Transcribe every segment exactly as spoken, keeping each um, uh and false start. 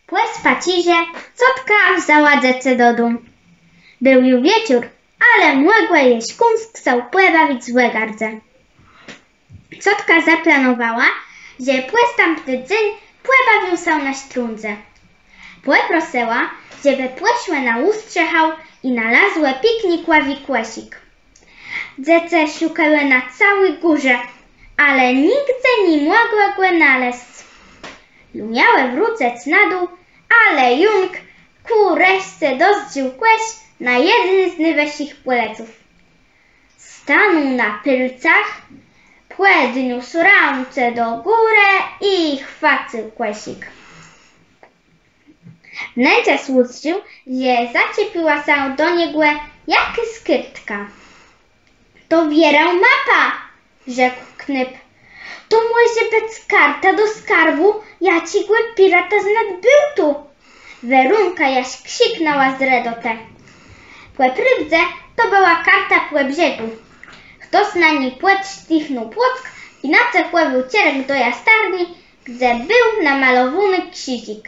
Pò spacerze cotka wzãła dzecë do dóm. Béł ju wieczór, ale mògłë jesz kąsk sã pòbawic w ògardze. Cotka zaplanowała, że pòstãpny dzéń pòbawią sã na sztrądze. Pòprosëła, żebë pòszłë na ùstrzechã i nalazłë piknikòwi kòszik. Dzecë szukałë na całi górze, ale nigdze ni mògłë gò nalezc. Ju miałë wrócëc na dół, ale Jąk kù reszce dozdrzôł kòsz na jednym z nôwëższich pòlëców. Stanął na pôlcach, pòdniósł rãce do górë i chwacył kòszik. Wnenczas ùzdrzôł, że zaczépia sã do niegò jakôs kôrtka. „To wierã mapa”, rzekł knôp. „To mòże bëc karta do skarbù, jaczégò pirata z Nadbôłtu”. Werónka jaż krziknãła z redotë. Pò prôwdze to bëła karta pòbrzegù. Chtos na ni pòdsztrichnął płock i nacéchòwôł czerënk do Jastarni, gdze béł namalowóny krziżik.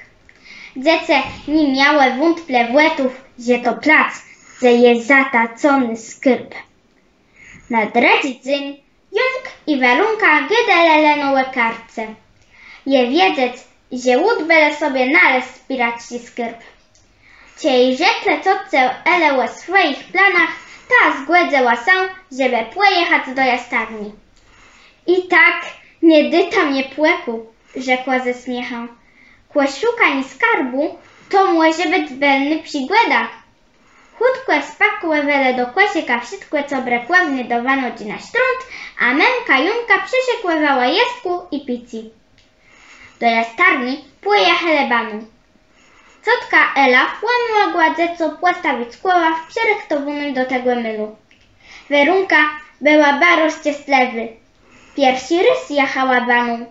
Dzecë ni miałë wątplëwòtów, że to plac, dze je zatacony skôrb. Na drëdżi dzéń Jąk i Werónka gôdelë leno ò karce. Je wiedzec, że ùdbelë sobie nalezc piracczi skôrb. Czej rzeklë cotce Ele ò swòjich planach, ta zgòdzëła sã, żebë pòjechac do Jastarni. „I tak nie dôta mie pòkù”, rzekła ze smiéchã. „Pòszukanié skarbù to mòże bëc bëlnô przigòda”. Chùtkò spakòwelë do kòszika wszëtkò, co brëkòwné do wanodżi na sztrąd, a mëmka Jónka przëszëkòwała jôdło i picé. Do Jastarni pòjachelë baną. Cotka Ela pòmògła dzecóm pòstawic kòła w przërëchtowónym do tegò môlu. Werónka bëła baro szczestlëwô. Pierszi rôz jachała baną.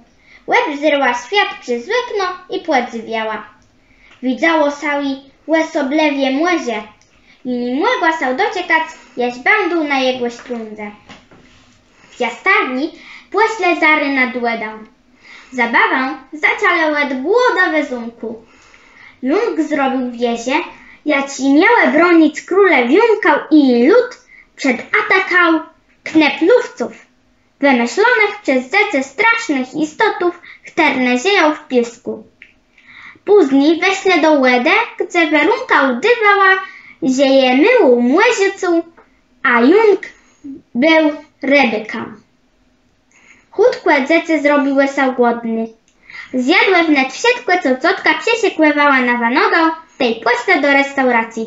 Òbzérała swiat przez òkno i pòdzywiała. Widzało sã ji òsoblëwie mòrze. I ni mògła sã doczekac, jaż bãdą na jegò sztrądze. W Jastarni pòszlë zarô nad wòdã. Zabawã zaczãlë òd błota we zómkù. Jónk zrobił wieżë, jaczé miałë bronic królewiónkã i ji lud przed atakã knëplówców, wëmëslonëch przez dzecë strasznëch jistotów, chtërne żëją w piôskù. Pózni weszlë do wòdë, gdze Werónka ùdôwała, że je môłą mòrzëcą, a Jónk béł rëbôkã. Chùtkò dzecë zrobiłë sã głodné. Zjadłë wnet wszëtkò, co cotka przëszëkòwała na wanodã, tej pòszlë do restaùracji.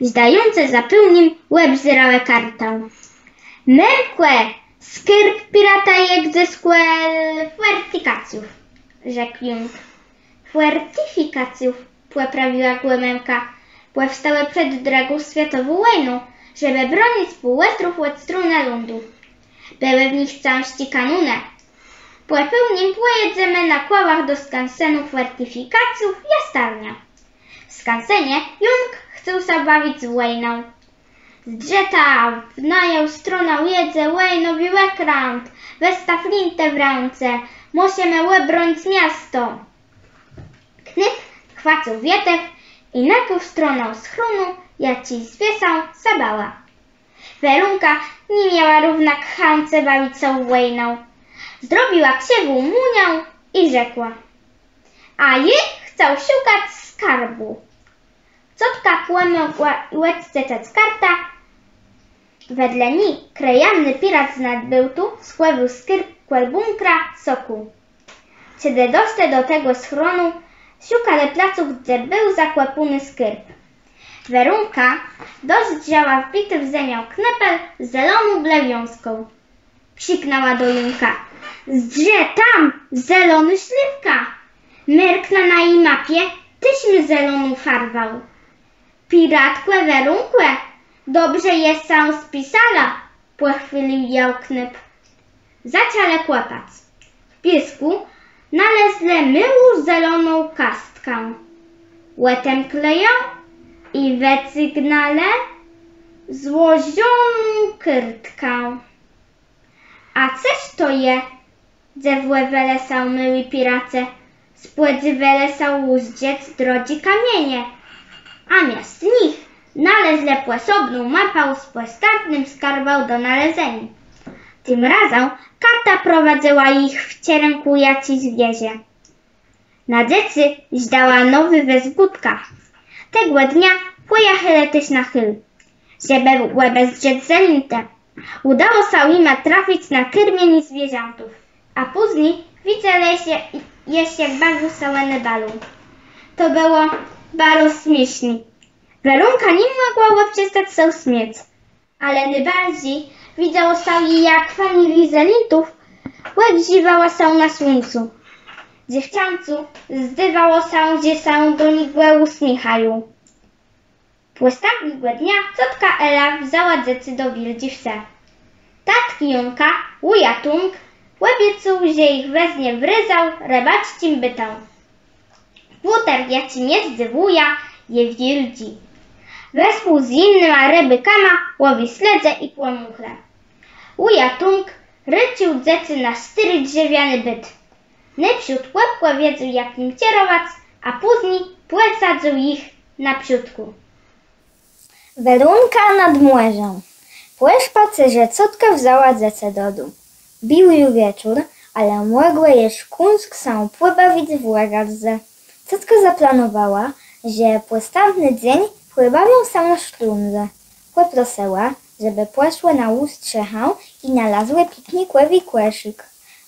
Żdającë za pôłnim òbzérałë kartã. „Mëmkò, skôrb pirata je gdzes kòl fòrtikacjów”, rzekł Jónk. „Fòrtifikacjów”, pòprawiła gò mëmka. „Pòwstałë przed drëgą swiatową wòjną, żebë bronic półòstrów òd strónë lądu. Bëłë w nich cãżczé kanónë. Pò pôłnim pòjedzemë na kòłach do skansenu fòrtifikacjów Jastarnia”. W skansenie Jónk chcôł sã bawic z wòjną. „Zdrzëta, w nają stronã jedze wòjnowi òkrãt, wezta flintë w rãce, mùszimë òbronic miasto”. Knôp chwacył wietew i nëkôł w stronã schronu, jaczi zwie sã zabała. Werónka ni miała równak chãcë bawic sã w wòjnã. Zrobiła krzëwą minã i rzekła: „A jô chcã szukac skarbù”. Cotka pòmògła òdczëtac kartã. Wedle ni krëjamny pirat z Nadbôłtu schòwôł skôrb kòl bùnkra Sokół. Czedë doszlë do tegò schronu, szukalë placu, gdze béł zakòpóny skôrb. Werónka dozdrzała wbiti w zemiã knëpel z zeloną blewiązką. Krziknãła do Jónka: „Zdrzë tam, zelonô sliwka! Merknã na ji mapie téż mô zeloną farwã”. „Piratkò Werónkò, dobrze jes sã spisała”, pòchwôlił jã knôp. Zaczãlë kòpac. W piôskù nalezlë môłą zeloną kastkã. Òtemklë jã i wëcygnãlë złożoną kôrtkã. „A cëż to je?” dzëwòwelë sã môłi piracë. Spòdzéwelë sã ùzdrzec drodżé kamienie, a miast nich nalezlë pòsobną mapã z pòstãpnym skarbã do nalezeniô. Tim razã karta prowadzëła jich w czerënkù jaczi zwierzë. Na dzecy żdała nowô wëzbùdka. Tegò dnia pòjachelë téż na hôł, żebë òbezdrzec zelintë. Ùdało sã jima trafic na kôrmienié zwierzãtów, a pózni widzelë jesz, jesz, jak bawią sã òne balą. To bëło baro smiészné. Werónka ni mògła òprzestac sã smiôc, ale nôbarżi widzało sã ji, jak familiô zelintów ògrzéwała sã na słuńcu. Dzéwczãtu zdôwało sã, że sã do niegò ùsmiéchają. Pòstãpnégò dnia cotka Ela wzãła dzecy do wiôldżi wsë. Tatk Jónka, wùja Tómk, òbiecôł, że jich wezmie w rézã rëbacczim bôtã. Bôter, jaczim jezdzy wùja, je wiôldżi. Wespół z jinyma rëbôkama łowi sledze i pòmùchle. Wùja Tómk rëcził dzecy na stôri drzewiany bôt. Nôprzód òpòwiedzôł, jak nim czerowac, a pózni pòsadzył jich na przódkù. Werónka nad mòrzã. Pò szpacérze cotka wzãła dzecë do dóm. Béł ju wieczór, ale mògłë jesz kąsk sã pòbawic w ògardze. Cotka zaplanowała, że pòstãpny dzéń pòbawią sã na sztrądze. Pòprosëła, żebë pòszłë na ùstrzechã i nalazłë piknikòwi kòszik.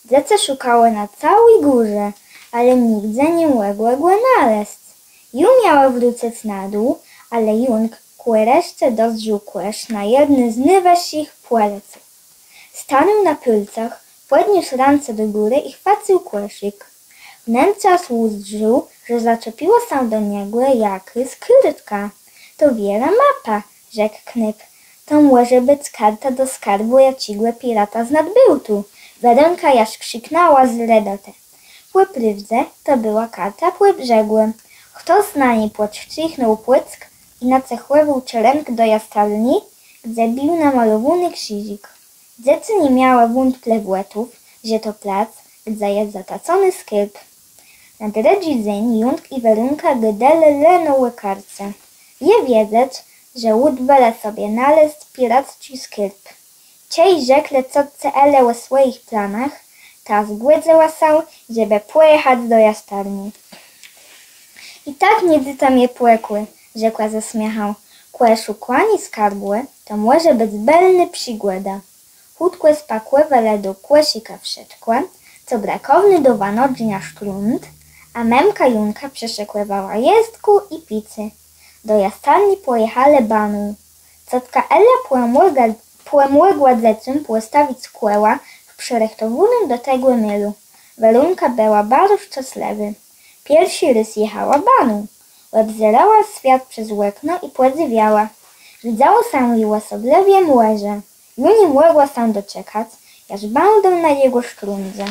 Dzecë szukałë na całi górze, ale nigdze nie mògłë gò nalezc. Ju miałë wrócëc na dół, ale Jónk kò reszce dozdrzôł kòsz na jedny z nôwëższich pòlëców. Stanął na pôlcach, pòdniósł rãce do górë i chwacył kòszik. Wnemczas ùzdrzôł, że zaczepiła sã do niegò jakôs kôrtka. To wierã mapa, rzekł knôp. To mòże bëc karta do skarbù, jaczégò pirata z Nadbôłtu. Werónka jaż krziknãła z redotë. Pò prôwdze to bëła karta pò brzegù. Chtos na ni pòdsztrichnął pùck i nacéchòwôł czerënk do jastarni, gdze béł namalowóny krziżik. Dzecë ni miałë wątplëwòtów, że to plac, gdze je zatracony skôrb. Na drëdżi dzéń Jónk i Werónka gôdelë leno ò karce. Je wiedzec, że ùdbelë sobie nalezc piracczi skôrb. Czej rzeklë cotce Ele ò swòjich planach, ta zgòdzëła sã, żebë pòjachac do jastarni. I tak nie dôta mie pòkù, rzekła ze smiéchã, kò szukanié skarbù to mòże bëc bëlnô przigòda. Chùtkò spakòwelë do kòszika wszëtkò, co brakòwné do wanożeniô sztrąd, a mëmka Jónka przëszëkòwała jestkù i picé. Do jastarni pòjachelë baną. Cotka Ela pòmògła, pòmògła dzecóm pòstawic kòła w przërëchtowónym do tegò môlu. Werónka bëła baro szczeslëwô. Pierszi rôz jachała baną. Òbzérała swiat przez òkno i pòdzywiała. Widzało sã ji òsoblëwie mòrze. Ju nie mògła sã doczekac, jaż bãdą na jegò sztrądze.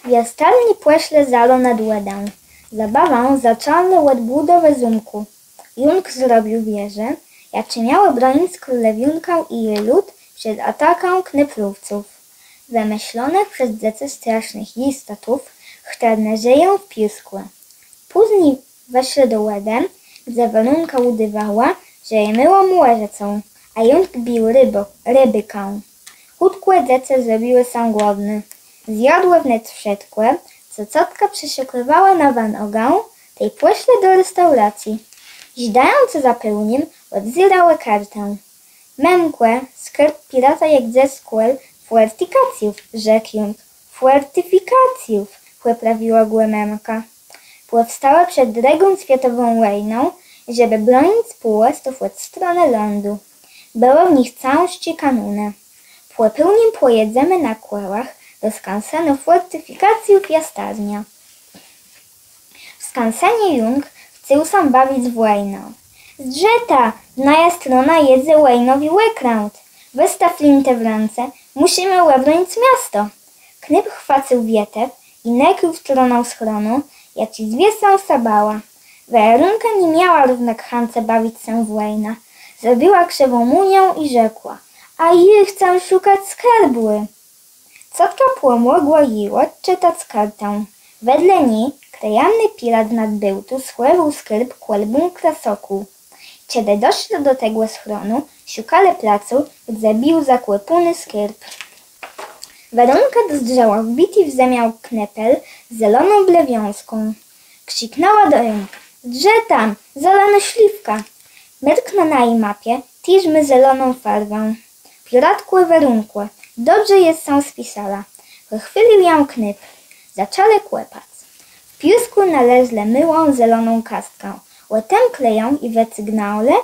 W jastarni pòszlë zarô nad wòdã. Zabawã zaczãlë òd bùdowë zómkù. Jónk zrobił wieże, jaczé miałë bronic królewiónkã i ji lud przed ataką knôplowców, wëmëslonëch przez dzecë strasznëch jistotów, chtërne żëją w piôskù. Pózni weszlë do wòdë, gdze Werónka ùdôwała, że je môłą mòrzëcą, a Jónk béł rëbô-, rëbôkã. Chùtkò dzecë zrobiłë sã głodné. Zjadłë wnet wszëtkò, co cotka przëszëkòwała na wanogã, tej pòszlë do restaùracji. Żdającë za pôłnim, òbzérałë kartã. Mëmkò, skôrb pirata je gdzes kòl fòrtikacjów, rzekł Jónk. Fòrtifikacjów, pòprawiła gò mëmka. Pòwstałë przed drëgą swiatową wòjną, żebë bronic półòstrów òd stronë lądu. Bëłë w nich cãżczé kanónë. Pò pôłnim pòjedzemë na kòłach do skansenu fòrtifikacjów Jastarnia. W skansenie Jónk chcôł sã bawic w wòjnã. Zdrzëta, najô strona jedze wòjnowi òkrãt. Wezta flintë w rãce, mùszimë òbronic miasto. Knôp chwacył wietew i nëkôł w stronã schronu, jaczi zwiesała sã bała. Werónka ni miała równak chãcë bawic sã w wòjnã. Zrobiła krzëwą minã i rzekła: A jô chcã szëkac skarbù. Cotka pòmògła ji òdczëtac kartã. Wedle ni krëjamny pirat z Nadbôłtu schòwôł skôrb kòl bùnkra Sokół. Czedë doszlë do tegò schrónu, szukalë placu, gdze béł zakòpóny skôrb. Werónka dozdrzała wbiti w zemiã knëpel z zeloną blewiązką. Krziknãła do Jónka: „Drze tam, zelonô sliwka!” Merk na naji mapie téż mô zeloną farwã. Piratkò Werónkò, dobrze jes sã spisała, pòchwôlił jã knôp. Zaczãlë kòpac. W piôskù nalezlë môłą zeloną kastkã. Òtemklë jã i wëcygnãlë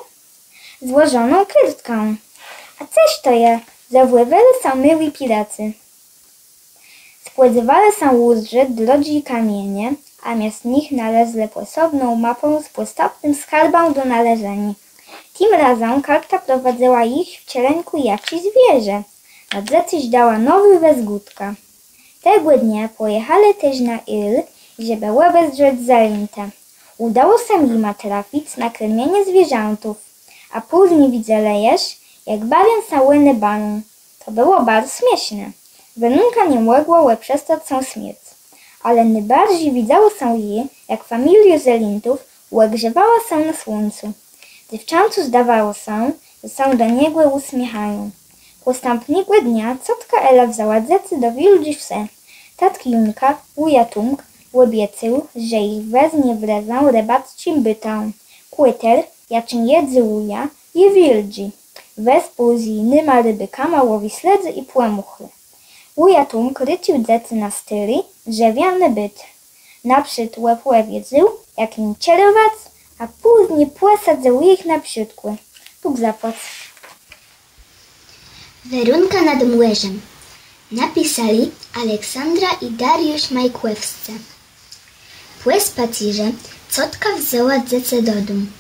złożoną kôrtkã. „A cëż to je?” zadzëwòwelë sã môłi piracë. Spòdzéwelë sã ùzdrzec drodżé kamienie, a miast nich nalezlë pòsobną mapã z pòstãpnym skarbã do nalezeniô. Tim razã karta prowadzëła jich w czerënkù jaczis wieżë. Nadzëcëch dała nowô wëzgódka. Tegò dnia pòjachelë téż na ôl, żebë òbezdrzec zajãtë. Ùdało sã jima trafic na karmienié zwierzãtów, a pózni widzelë jesz, jak bawią sã òne baną. To bëło baro smiészné. Werónka ni mògła òprzestac sã smiôc. Ale nôbarżi widzało sã ji, jak familiô zelintów ògrzéwała sã na słuńcu. Dzéwczãtu zdawało sã, że sã do niegò ùsmiéchają. Pòstãpnégò dnia cotka Ela wzãła dzecë do wiôldżi wsë. Tatk Jónka, wùja Tómk, òbiecôł, że jich wezmie w rezã rëbacczim bôtã. Kòter, jaczim jedze wùja, je wiôldżi. Wez pùscy nama rëbôkama łowic lëdzy i pòmùchlë. Wùja Tómk rôcził dzecë na stôri, drzewiany bôt. Nôprzód òpòwiedzôł, jak nim czerowac, a pózni pòsadzôł jich na przódkù. Bóg zapłac. Werónka nad mòrzã. Napisali Aleksandra i Dariusz Majkòwscë. Pò szpacérze cotka wzãła dzecë do dóm.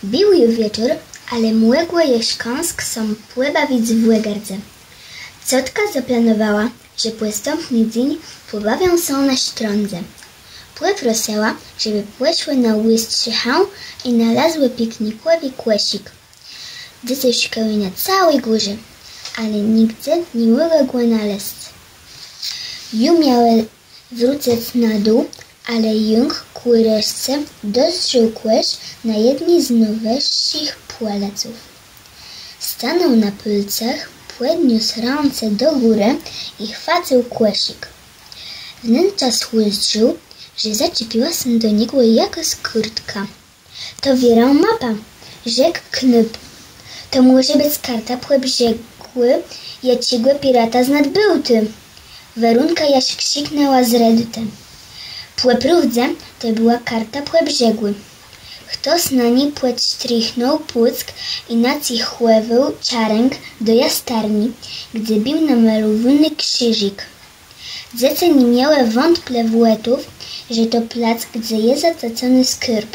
Béł ju wieczór, ale mògłë jesz kąsk sã pòbawic w ògardze. Cotka zaplanowała, że pòstãpny dzéń pòbawią sã na sztrądze. Pòprosëła, żebë pòszłë na òstrzechã i nalazłë piknikòwi kòszik. Dzecë szukałë na całi górze, ale nigdze ni mògłë gò nalezc. Ju miałë wrócëc na dół, ale Jónk kù reszce dozdrzôł kòsz na jedny z nôwëższich pòlëców. Stanął na pôlcach, pòdniósł rãce do górë i chwacył kòszik. W nen czas ùzdrzôł, że zaczepiła sã do niegò jakôs kôrtka. „To wierã mapa”, rzekł knôp. „To mòże bëc karta pòbrzegù jaczégò pirata z Nadbôłtu”. Werónka jaż krziknãła z redëtë. Pò prôwdze to bëła karta pòbrzegù. Chtos na ni pòdsztrichnął Pùck i nacéchòwôł czarënk do Jastarni, gdze béł namalowóny krziżik. Dzecë ni miałë wątplëwòtów, że to plac, gdze je zacacony skôrb.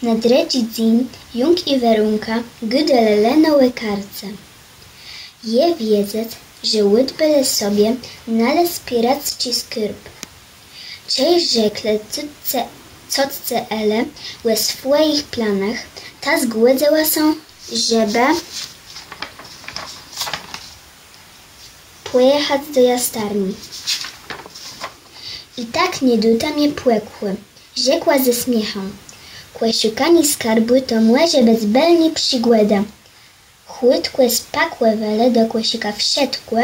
Na drëdżi dzéń Jónk i Werónka gôdelë leno ò karce. Je wiedzec, że ùdbelë sobie nalezc piracczi skôrb. Czej rzeklë cotce, cotce Ele ò swòjich planach, ta zgòdzëła sã, żebë pòjachac do Jastarni. „I tak nie dôta mie pòkù”, rzekła ze smiéchã. „Pòszëkanié skarbù to mòże bëc bëlnô przigòda”. Chùtkò spakòwelë do kòszika wszëtkò,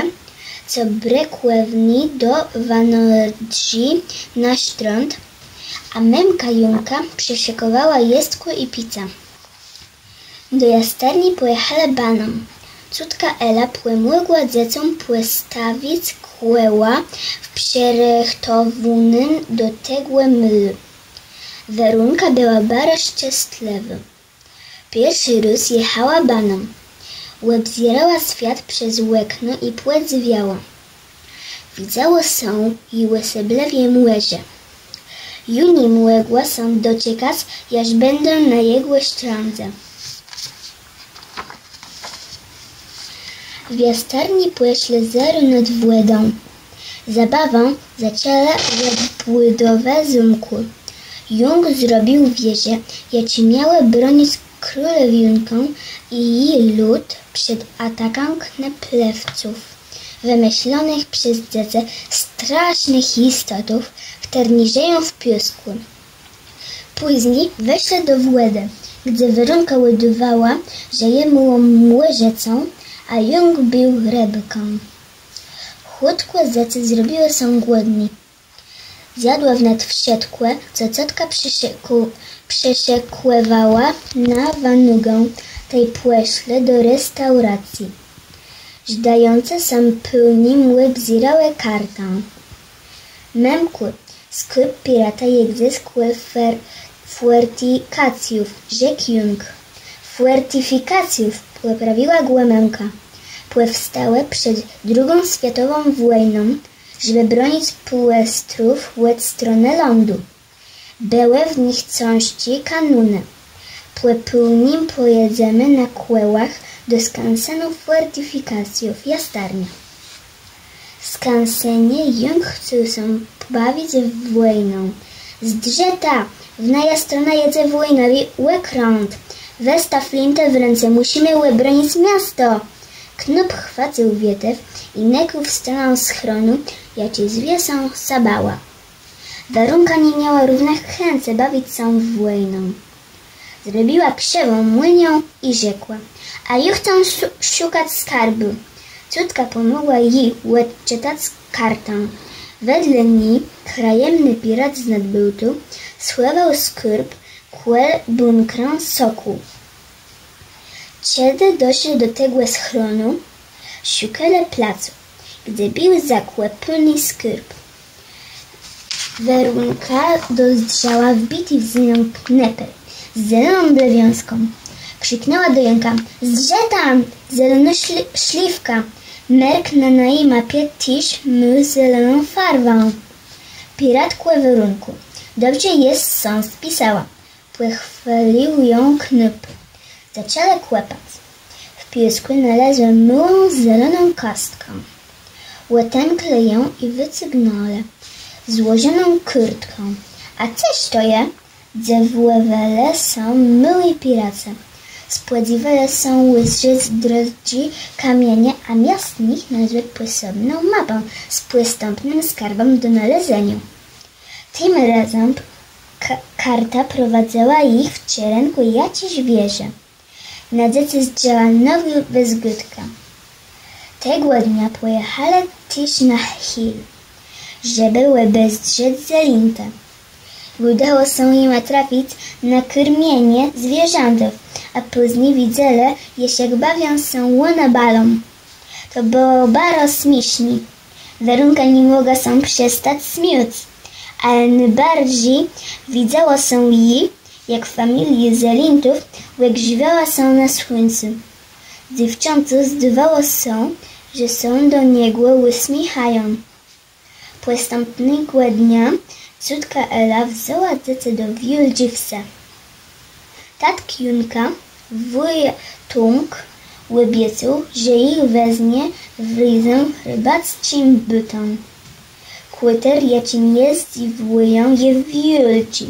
co brëkòwné do wanôdżi na sztrąd, a mëmka Jónka przëszëkòwała jestkù i picé. Do Jastarni pòjachelë baną. Cotka Ela pòmògła dzecóm pòstawic kòła w przërëchtowónym do tegò môlu. Werónka bëła baro szczestlëwô. Pierszi rôz jachała baną. Òbzérała swiat przez òkno i pòdzywiała. Widzało sã ji òsoblëwie mòrze. Ju ni mògła sã doczekac, jaż bãdze na jegò sztrądze. W Jastarni pòszlë zarô nad wòdą. Zabawã zaczãlë òd bùdowë zómkù. Jónk zrobił wieże, jaczé miałë bronic królewiónkã i ji lud przed atakã knëplëwców, wëmëslonëch przez dzecë strasznëch jistotów, w chtërny żëją w piôskù. Pózni wëszlë do wòdë, gdze Werónka ùdôwała, że je môłą mòrzëcą, a Jónk béł rëbôkã. Chùtkò dzecë zrobiłë sã głodné. Zjadłë wnet wszëtkò, co ciotka przëszëkù-, przëszëkòwała na wanugã, tej pòszlë do restaùracji. Żdającë sã pôłnim òbzérałë kartã. Mëmkù, skôrb pirata je gdzes kòl fer-, fòrtikacjów, rzekł Jónk. Fòrtifikacjów, pòprawiła gò mëmka. Pòwstałë przed drëgą swiatową wòjną, żebë bronic półòstrów òd stronë lądu. Bëłë w nich cãżczé kanónë. Pò pôłnim pòjedzemë na kòłach do skansenu fòrtifikacjów Jastarnia. W skansenie Jónk chcôł sã pòbawic w wòjnã. Zdrzëta! W najã stronã jedze wòjnowi òkrãt. Wezta flintë w rãce, mùszimë òbronic miasto! Knôp chwacył wietew i nëkôł w stronã schronu, jaczi zwie sã zabała. Werónka ni miała równak chãcë bawic sã w wòjnã. Zrobiła krzëwą miniã i rzekła: „A jô chcã szu-, szëkac skarbù”. Ciotka pòmògła ji òdczëtac kartã. Wedle ni krëjamny pirat z Nadbôłtu schòwôł skôrb kòl bùnkra Sokół. Czedë doszlë do tegò schronu, szëkelë placu, gdze béł zakòpóny skôrb. Werónka dozdrzała wbiti w zemiã knëpel z zeloną blewiązką. Krziknãła do Jónka: „Zdrzë tam, zelonô szli-, szliwka! Merk na naji mapie téż mô zeloną farwã”. Pirat kò Werónkù: „Dobrze jes sã spisała”, pòchwôlił jã knôp. Zaczãlë kòpac. W piôskù nalezlë môłą zeloną kôstkã. Òtemklë jã i wëcygnãlë złożoną kôrtkã. „A cëż to je?” dzëwòwelë sã môłi piracë. Spòdzéwelë sã ùzdrzec drôdżé kamienie, a miast nich nalezlë pòsobną mapã z pòstãpnym skarbã do nalezeniô. Tim razã k-, karta prowadzëła jich w czerënkù jaczis wieżë. Na dzecë zdrzała nowô wëzgôdka. Tegò dnia pòjachelë téż na Hil, żebë òbezdrzec Zelintë. Ùdało sã jima trafic na kôrmienié zwierzãtów, a pózni widzelë jesz, jak bawią sã òne balą. To bëło baro smiészné. Werónka ni mògła sã przestac smiôc, ale nôbarżi widzało sã ji, jak familiô Zelintów ògrzéwała sã na słuńcu. Dzéwczãtu zdôwało sã, że sã do niegò ùsmiéchają. Pòstãpnégò dnia cótka Ela wzãła dzecë do wiôldżi wsë. Tatk Jónka, wùja Tómk, òbiecôł, że jich wezmie w rézã rëbacczim bôtã. Kùter, jaczim jezdzy wùja, je wiôldżi.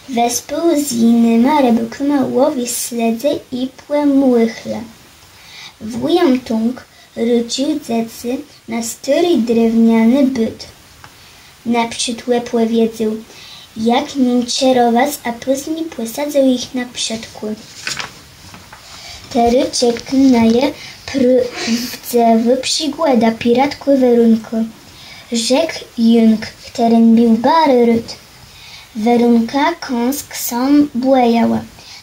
Wespół z jinyma rëbôkama łowi sledze i pòmùchle. Wùja Tómk rôcził dzecë na stôri drewniany bôt. Nôprzód òpòwiedzôł, jak nim czerowac, a pózni pòsadzôł jich na przódkù. Terô czekô naje prôwdzëwô przigòda, pirat kò Werónkò, rzekł Jónk, chtëren béł baro rôd. Werónka kąsk sã bòjała.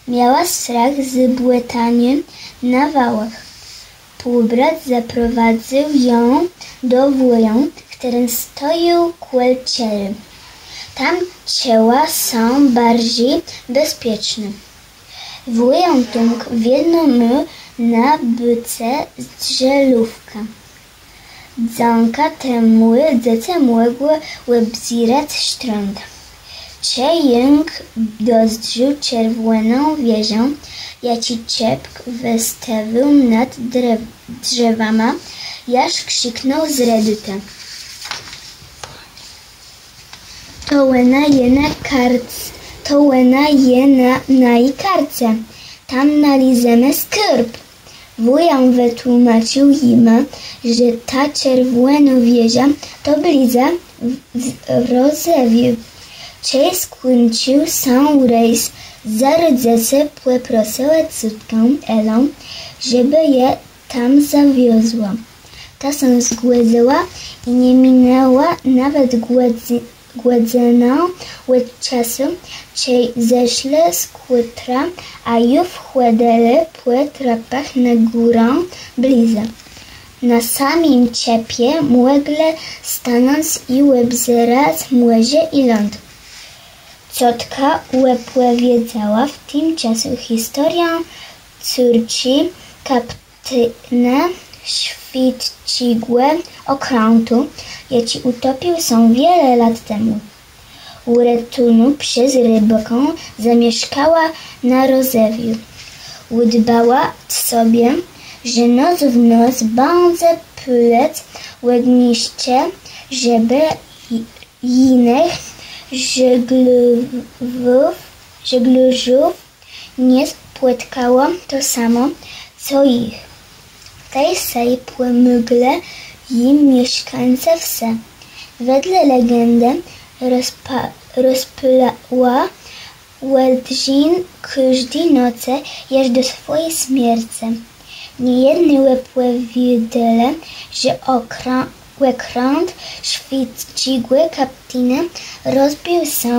Miała strach z bòtaniô na wałach. Półbrat zaprowadzył jã do wùja, chtëren stojôł kòl czerë. Tam czëła sã barżi bezpiecznô. Wùja Tómk wiedno miôł na bôce dżelówkã. Dzãka temù dzecë mògłë òbzerac sztrąd. Czej Jónk dozdrzôł czerwòną wieżã, jaczi czepk wëstôwiôł nad drew-, drzewama, jaż krziknął z redëtë: „To òna je na karc-, to òna je na, na naji karce. Tam nalézemë skôrb”. Wùja wëtłómacził jima, że ta czerwònô wieża to bliza, w, w Rozewiu. Czej skùńcził sã rejs, zarô dzecë pòprosëłë córkã Elã, żebë je tam zawiozła. Ta sã zgòdzëła i nie minãła nawet gòdzy-, gòdzëna òd czasu, czej zeszlë z kùtra, a ju wchòdzëlë pò trapach na górã blëżi. Na samim czëpie mòglë stanąc i òbzerac mòrze i ląd. Ciotka òpòwiedzała w tim czasu historiã córczi kaptina szwedzczégò òkrãtu, jaczi ùtopił sã wiele lat temù. Ùretónô przez rëbôkã zamieszkała na Rozewiu. Ùdbała sobie, że noc w noc bãdze pôlëc ògniszcze, żebë ji-, jinëch żeglów-, żeglôrzów nie spòtkało to samò, co jich. Tej-sej pòmòglë ji mieszkańce wsë. Wedle legendë rozpa-, rozpôlała òdżiń kòżdi nocë jaż do swòji smiercë. Niejedny òpòwiôdelë, że òkrã-, òkrãt szwedzczégò kaptina rozbił sã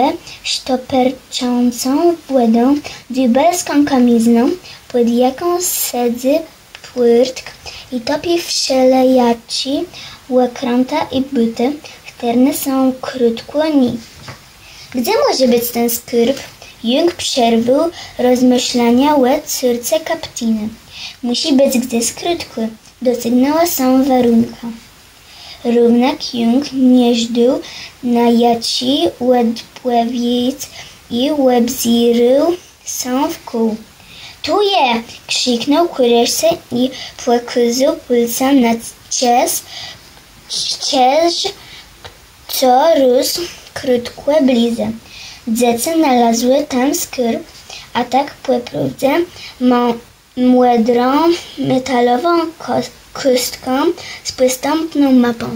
ò sztôperczącą w wòdã diôbelską kamiznã, pòd jaką sedzy pùrtk i topi wszelejaczé òkrãta i bùtë, chtërne są krótkò ni. Gdze mòże bëc ten skôrb? Jung przerwôł rozmëszlania ò córce kaptina. Mùszi bëc gdzes krótkò, docygnãła sã warunka. Równak Jung nie żdôł na jaczé òdpòwiedzë i òbzérôł sã wkół. Tu je! Krziknął kù reszce i pòkôzôł pôlcã na czerz, czerz, co rósł krótkò blëżi. Dzecë nalazłë tam skôrb, a tak pò prôwdze mã-, mòdrą metalową kò-, kòstkã z pòstãpną mapą.